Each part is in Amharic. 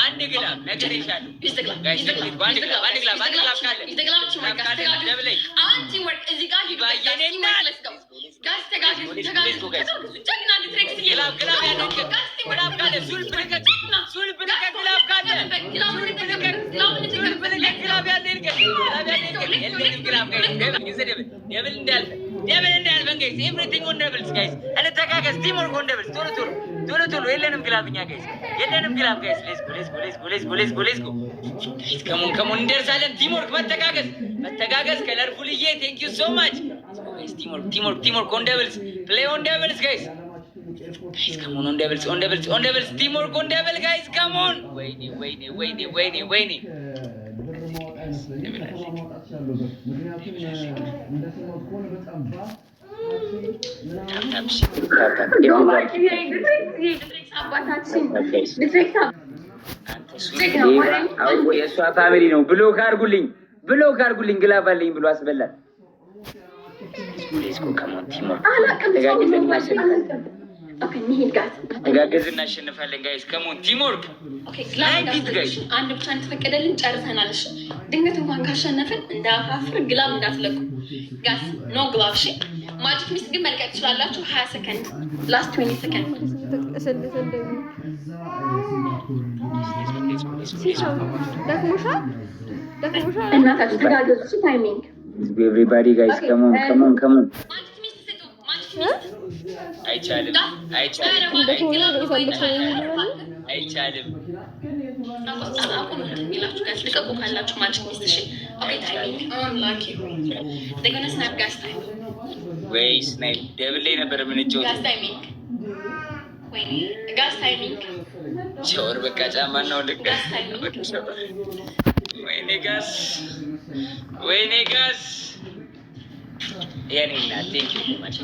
አንድ glove ነግሬሻለሁ። Guys፣ አንድ glove፣ አንድ glove፣ አንድ glove ካለ፣ glove ካለ double። አሁን teamwork እዚህ ጋር ሂዱ። የኔ እናት። Guys፣ ተጋገዙ፣ ተጋገዙ፣ ተጋገዙ። ጀግና ዲትሬክስ። Glove፣ glove ያለ፣ glove ካለ ሱል ብልቀቅ፣ ሱል ብልቀቅ። Glove ካለ ሱል ብልቀቅ፣ ሱል ብልቀቅ። Glove ያለ ይልቀቅ፣ glove ያለ ይልቀቅ። የለንም glove guys። Double use double፣ double እንዳያልፈን፣ double እንዳያልፈን guys። Everything on doubles guys። እንተጋገዝ። Teamwork on doubles። ቶሎ ቶሎ ቶሎ ቶሎ። የለንም glove እኛ guys፣ የለንም glove guys። Let's go, let's go, let's go, let's go, let's go, let's go guys። Come on, come on፣ እንደርሳለን። Teamwork፣ መተጋገዝ፣ መተጋገዝ። ከለርፉልዬ thank you so much guys። Teamwork, teamwork, teamwork on doubles። Play on doubles guys። Guys, come on, on doubles, on doubles, on doubles። Teamwork on double guys፣ come on። ወይኔ ወይኔ ወይኔ ወይኔ ወይኔ! ብር ማወቅ አይመስለኝም። ከተማ ማውጣት እችላለሁ ብር። ምክንያቱም እንደሰማሁት ከሆነ በጣም ባስ፣ ታክሲ ምናምን። አባታችን ዲትሬክስ። አውቆ የእሷ family ነው። Block አድርጉልኝ፣ block አድርጉልኝ። Glove አለኝ ብሎ አስበላል። Let's go, come on, teamwork። አላውቅም። ተጋግዘን እናሸንፋለን። Okay፣ እንሂድ guys። ተጋገዝን እናሸንፋለን guys። Come on, teamwork። Okay፣ glove አንድ ብቻ እንደተፈቀደልን ጨርሰናል። እሺ፣ ድንገት እንኳን ካሸነፍን እንዳፋፍር glove እንዳትለቁ guys። No glove። እሺ፣ magic mist ግን መልቀቅ ትችላላችሁ። 20 ሰከንድ፣ last 20 ሰከንድ። ተቅለሰለሰ እንደሚ ደክሞሻል፣ ደክሞሻል። እናታችሁ ተጋገዙ። እሺ፣ timing። Everybody guys፣ come on, come on, come on። Magic mist ስጡ። Magic mist። አይቻልም፣ አይቻልም፣ እንደሆነ ነው የፈለከው። አይቻልም። አቁም የሚላችሁ guys፣ ልቀቁ ካላችሁ magic mist። እሺ፣ okay፣ timing። አምላኬ ሆይ፣ እንደገና snipe guys፣ timing። ወይ snipe፣ double ላይ ነበር የምንጫወተው። Guys, timing። ወይኔ guys, timing። ሻወር በቃ ጫማ ነው ልክ። Guys, timing። ወይኔ guys፣ ወይኔ guys፣ የኔ እናት thank you much።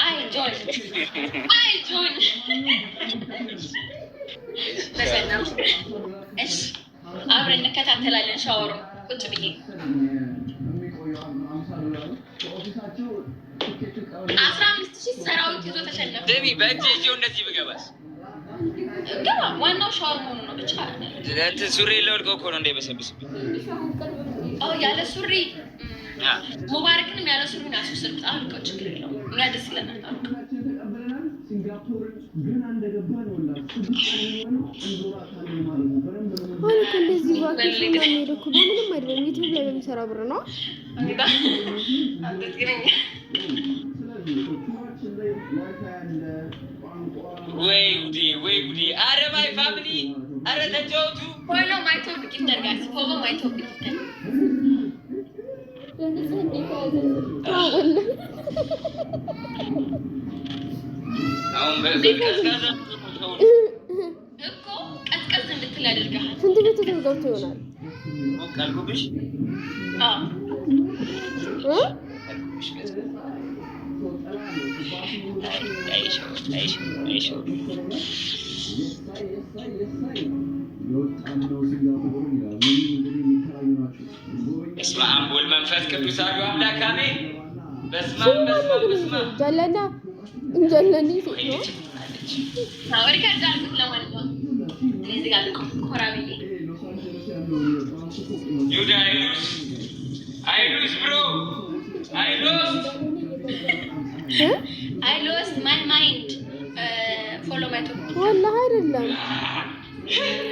አይ ጆን፣ አይ ጆን፣ ተሸነፍኩ። እሺ፣ አብረን እንከታተላለን። ሻወሩ ቁጭ ብዬ የሚቆየው 50 ዶላር ከ office ኣቸው ትኬቱ 15,000 ሰራዊት ይዞ ተሸነፈ። ስሚ፣ በእጅ ይዤው እንደዚህ ብገባስ? ግባ። ዋናው ሻወር መሆኑ ነው ብቻ። እንትን ሱሪ ለወድቀው እኮ ነው እንዳይበሰብስብኝ። አዎ፣ ያለ ሱሪ። ሙባረክንም ያለ ሱሪ ነው ያስወሰድኩት። አውልቀው፣ ችግር የለውም። እኛ ደስ ይለናል። አውልቀው። ተቀብለናል። ሲንጋፖርን ገና እንደገባን ወላ 6 ቀን የሚሆነው እንዞራታለን ማለት ነው። በደንብ ነው። አሁን እኮ እንደዚህ vacation ነው የሚሄደው እኮ በምንም አይደለም። ዩቲዩብ ላይ በሚሰራ ብር ነው። ስለዚህ tour ኣችን ላይ ዋይፋይ አለ፣ ቋንቋ ወይ ጉዴ፣ ወይ ጉዴ! አረ my family፣ አረ ተጫወቱ። Follow my top gifter guys፣ follow my top gifter። ወላሂ። አሁን በቀዝቃዛ እኮ ቀዝቀዝ እንድትል ያደርግሃል። ሽንት ቤቱ ገብቶ ይሆናል። ሞቅ አልኩብሽ። አዎ። እ? አልኩብሽ ቀዝቃዛ። አይ ሻወር፣ አይ ሻወር፣ አይ ሻወር! የወጣነው ሲንጋፖርን ይላል። እነዚህ እንግዲህ የሚከራዩ ናቸው። በስመ አብ ወልድ መንፈስ ቅዱስ አሐዱ አምላክ አሜን። በስመ አብ፣ በስመ አብ፣ በስመ አብ። ጃለና ጃለኒ ሴት ነው። አለች። አዎ፣ record አድርጉት። ለማንኛውም እኔ እዚህ ጋር ልቆም ኮራ ብዬ። ሎስ አንጀለስ ያለው የባንኩ ፎቅ ነው። ዩዳ፣ I lose, I lose bro, I lose። እ? I lost my mind። Follow my top። ወላሂ አይደለም፣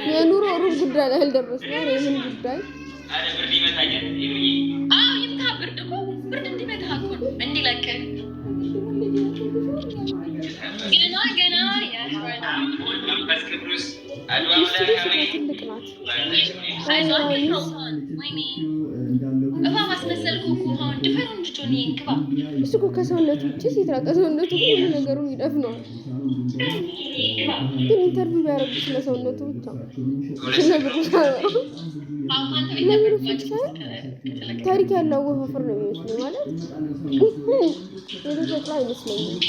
የኑሮ ሩብ ጉዳይ ላይ አልደረስንም። ኧረ የምን ጉዳይ? አረ ብርድ ይመታኛል ይሉኝ። አዎ ይምታ። ብርድ እኮ ብርድ እንዲመታ እኮ ነው እንዲለቅ። ገና ገና ያሽዋል። መንፈስ ቅዱስ አሐዱ ሚስቱ አምላክ ግን ስትሆን አሜን። ትልቅ ናት። አይዞህ፣ አትፍራው። ወይኔ እባብ አስመሰልኩ እኮ አሁን። ድፈሩ እንጂ ጆኒ፣ ግባ። እሱ እኮ ከሰውነቱ ውጭ ሲትራ ከሰውነቱ ሁሉ ነገሩን ይደፍነዋል። ግባ። ግን interview ቢያደርጉ ስለ ሰውነቱ ብቻ፣ ስለ ብሩ ሳያወሩ አዎ፣ አንተ ቤት ነበር። ነገሩ ብቻ ታሪክ ያለው አወፋፈር ነው የሚመስለኝ። ማለት የተፈጥሮ አይመስለኝም።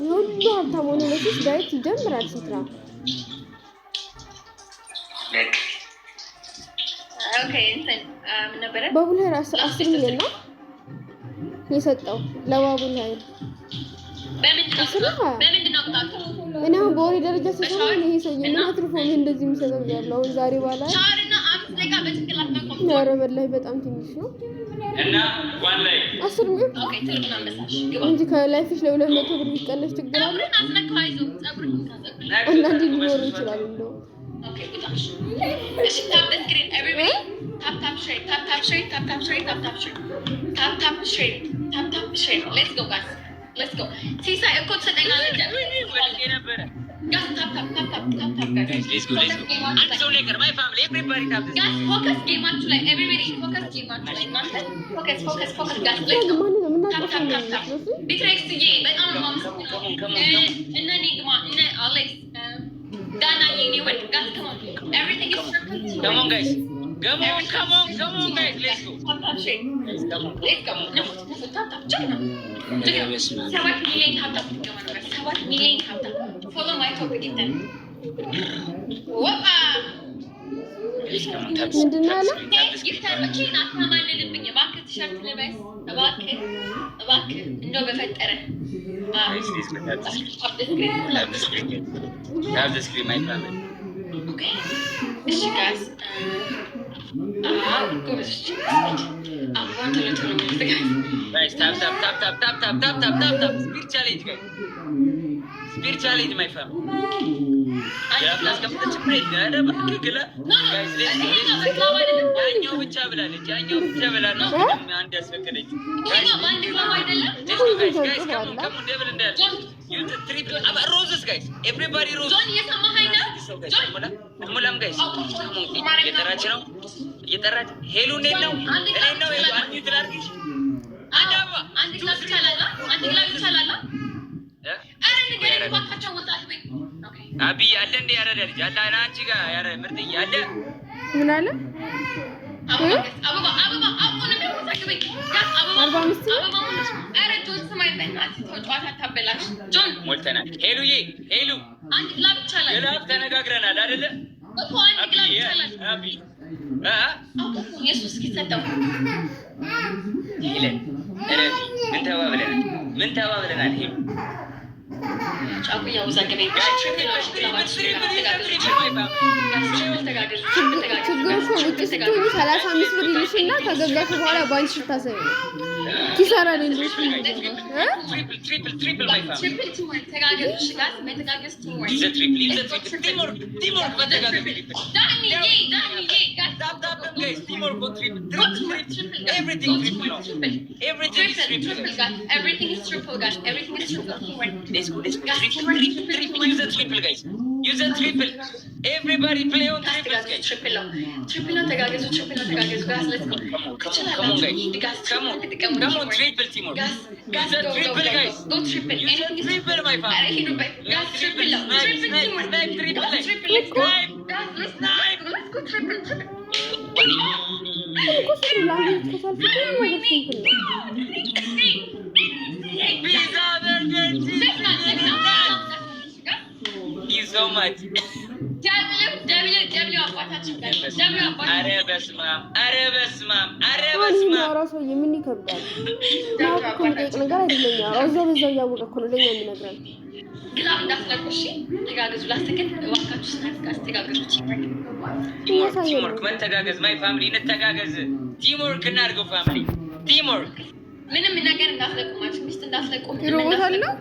የሁሉ ሀብታም ሆኖ መቼስ diet ይጀምራል ሲትራ። ለቅ። Okay፣ እንትን ምን ነበረ? ባቡል ሀይር 10 ሚሊዮን ነው የሰጠው ለባቡል ሀይር። በምንድን ነው 10 ነው 20። በምንድን ምንድን ነው ቅጣቱ? እኔ አሁን በወሬ ደረጃ ስሰማ ይሄ ሰውዬ ምን አትርፎ ነው እንደዚህ የሚሰጠው ያለው? አሁን ዛሬ ባላ ሻወር እና 5 ደቂቃ በጭንቅላት መቆም። ኧረ በላይ በጣም ትንሽ ነው። እና one ላይ 10 ሚሊዮን Okay፣ ትልቁን አንበሳሽ ግባ። እንጂ ከ life ሽ ለ200 ብር ቢቀነስ ችግር አለ? ፀጉርህን አስነካው፣ አይዞህ፣ ፀጉርህን እንካ፣ ፀጉርህን። አንዳንዴ ሊኖሩ ይችላል እንደው። Okay፣ ውጣ። እሺ፣ tap the screen, everybody. Tap tap share, tap tap share, tap tap share, tap tap share, tap tap share, tap tap share. Let's go, guys, let's go. ሲሳይ እኮ ትሰጠኛለህ። ወድቄ ነበረ። Guys, tap tap tap tap tap tap, guys. Let's go, let's go. አንድ ሰው ላይ ቀር my family, everybody tap. Guys, focus game ኣችሁ ላይ። Everybody, focus game ኣችሁ ላይ። እናንተ focus, focus, focus, guys, let's go. ማንን ነው Tap የምናውቀው tap ሰው ነው tap tap. የሚመስለው? ቢትሬክስዬ በጣም ነው የማመሰግነው። እነ ኒግማ፣ እነ አሌክስ፣ ዳና የኔ ወንድ፣ guys, come on, everything is triple. Come on, guys, come on, come on, come on, guys, let's go. Tap tap share. Let's go. ንፉት ንፉት። Tap tap. ጀግና ጀግና። 7 ሚሊዮን tap tap ትገባ ነበር። 7 ሚሊዮን tap tap. Follow my top gifter ወጣ። ምንድን ነው ያለው? Gifter ኦቼን አታማልልብኝ እባክህ። ቲሸርት ልበስ እባክህ፣ እባክህ፣ እንደው በፈጠረ። Tap the screen, my family. እሺ guys፣ ጎበዞች፣ አበባን ቶሎ ቶሎ መልስ guys። Guys, tap tap tap tap tap tap tap tap tap tap. Speed challenge, guys. Speed challenge, my family. Glove ላስቀምጥ ችግር የለም። ኧረ እባክህ glove guys, let's go, let's go. ያኛው ብቻ ብላለች። ያኛው ብቻ ብላ ነው አንድ ያስፈቀደችው። ይሄኛው በአንድ glove አይደለም። Let's go, guys, guys, come on, come on, double እንዳለ use the triple roses, guys, everybody roses. ጆን፣ እየሰማኸኝ ነው? ጆን። አልሞላም guys፣ እየጠራች ነው፣ እየጠራች። ሄሉ እንዴት ነው? እንዴት ነው ሄሉ? Unmute ላድርግሽ? አንድ አበባ። አንድ glove ይቻላል? አንድ glove ይቻላል? ኧረ ንገረኝ እባካቸው፣ ወጣት በይ። Okay. አብይ አለ እንደ ያረዳ ልጅ አለ ና አንቺ ጋር ያረ ምርጥዬ አለ። ምን አለ? አበባ አበባ አበባ፣ አውቆ ነው የሚያወዛግበኝ። Guys፣ አበባ። 45 ነው? አበባ ሙሉ። ኧረ ጆን ስማኝ፣ በእናትህ ተው፣ ጨዋታ አታበላሽ ጆን። ሞልተናል። ሄሉዬ፣ ሄሉ። አንድ glove ይቻላል። Glove ተነጋግረናል አይደለ? እኮ አንድ glove አብይ። ይቻላል። አብይ አ አውቆ እኮ የሱ እስኪሰጠው። ሄለን እረፊ። ምን ተባብለናል? ምን ተባብለናል? ሄሉ። ጫቁ እያወዛገበኝ። ችግሩ እኮ ውጭ ስትሆኚ 35 ብር ይልሽና ከገዛሽ በኋላ በአንቺ ስታሰቢ ነው ኪሳራ ነው እንጂ እ? Triple, triple, triple, my family. Triple teamwork፣ ተጋገዙ። እሺ guys፣ መተጋገዝ፣ teamwork። Use triple, use triple. Teamwork, teamwork መተጋገዝ triple. ዳኒዬ፣ ዳኒዬ፣ guys. Tap tap them, guys. Teamwork on triple, triple, triple. Everything triple now. Everything is Triple, triple. Triple, guys. Everything is triple, guys. Everything is triple. Teamwork. Let's go, let's go. Guys, Triple, teamwork, triple, triple. Use the triple, guys. Use the triple. Everybody play on Guys, triples, ተጋገዙ። guys. Triple ነው፣ triple ነው። ተጋገዙ፣ triple ነው። ተጋገዙ guys። Let's go. Come on, come on, come on, guys. Guys, Come on, ተጠቀሙ። come on, triple teamwork. Guys, guys, Use the go, go, triple, go. Guys. Go triple. Use the Anything is triple, my ኧረ family. ሂዱበት guys። Triple ነው። Snipe, Triple snipe, teamwork. snipe, triple. Guys, triple, let's go. Snipe. Guys, let's Snipe. Let's go, triple, triple. እኮ ስሩ language ከቻልሽ እኮ ምንም ነገር simple ነው። Pizza, burger, cheese. ጀግና ጀግና። Thank you so much. W W W አባታችን guys፣ W አባታችን። ኧረ በስመ አብ፣ ኧረ በስመ አብ፣ ኧረ አሁን ይሄ በስመ አብ። የሚያወራው ሰውዬ ምን ይከብዳል? ማወቅ እኮ የሚጠይቅ ነገር አይደለም የሚያወራው። እዛው በዛው እያወቀ እኮ ነው ለኛ የሚነግረን። Glove እንዳትለቁ እሺ። ተጋገዙ። Last second እባካችሁ snipe guys፣ ተጋገዙ። Teamwork. Teamwork, teamwork፣ መተጋገዝ my family፣ እንተጋገዝ። Teamwork እናድርገው family፣ teamwork። ምንም ነገር እንዳትለቁ፣ ማለት mist እንዳትለቁ፣ ምንም ሮቦት አለው?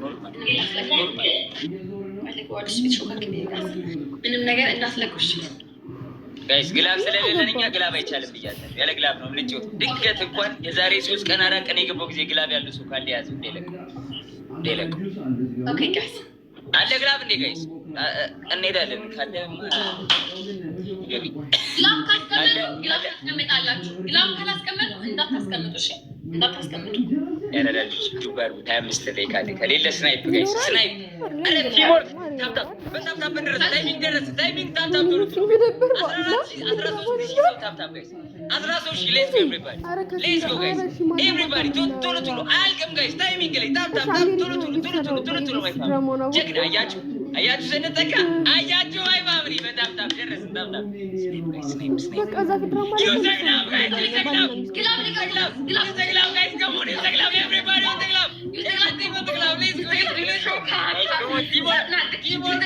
እንዳትለቁ፣ ምንም እንዳትለቁ። ምንም ነገር እንዳትለቁ እሺ። Guys, glove ስለሌለን እኛ glove አይቻልም ብያለሁ። ያለ glove ነው የምንጫወተው። ድንገት እንኳን የዛሬ 3 ቀን 4 ቀን የገባው ጊዜ glove ያለው ሰው ካለ ያዘው እንዳይለቀው፣ እንዳይለቀው። Okay guys. አለ glove እንዴ guys? እንሄዳለን ካለ ገቢ። Glove ካስቀመጡ glove ታስቀምጣላችሁ። Glove ካላስቀመጡ እንዳታስቀምጡ እሺ፣ እንዳታስቀምጡ። ያረዳ ልጅ ዱባር 25 ደቂቃ አለ። ከሌለ snipe, guys, snipe። ኧረ teamwork፣ tap tap፣ በ tap tap እንደረሰ timing ደረሰ timing tap tap ቶሎ ቶሎ። 13,000 ሰው tap tap, guys፣ 13,000። Let's go, everybody, let's go, guys, everybody፣ ቶሎ ቶሎ፣ አያልቅም guys። Timing ላይ tap tap tap፣ ቶሎ ቶሎ ቶሎ ቶሎ ቶሎ ቶሎ my family። ጀግና፣ አያችሁ፣ አያችሁ፣ ስንጠቃ አያችሁ my family። በ tap tap ደረስን። Tap tap, snipe, snipe. በቃ እዛ ፊት ድራማ ላይ Use the glove, guys. Use the glove. Glove ልቀቁ። Glove. Glove. Use the glove, guys. Come on, use the glove. Everybody, use the glove. Use the glove. Let's go. Let's go. Come on, teamwork. Teamwork.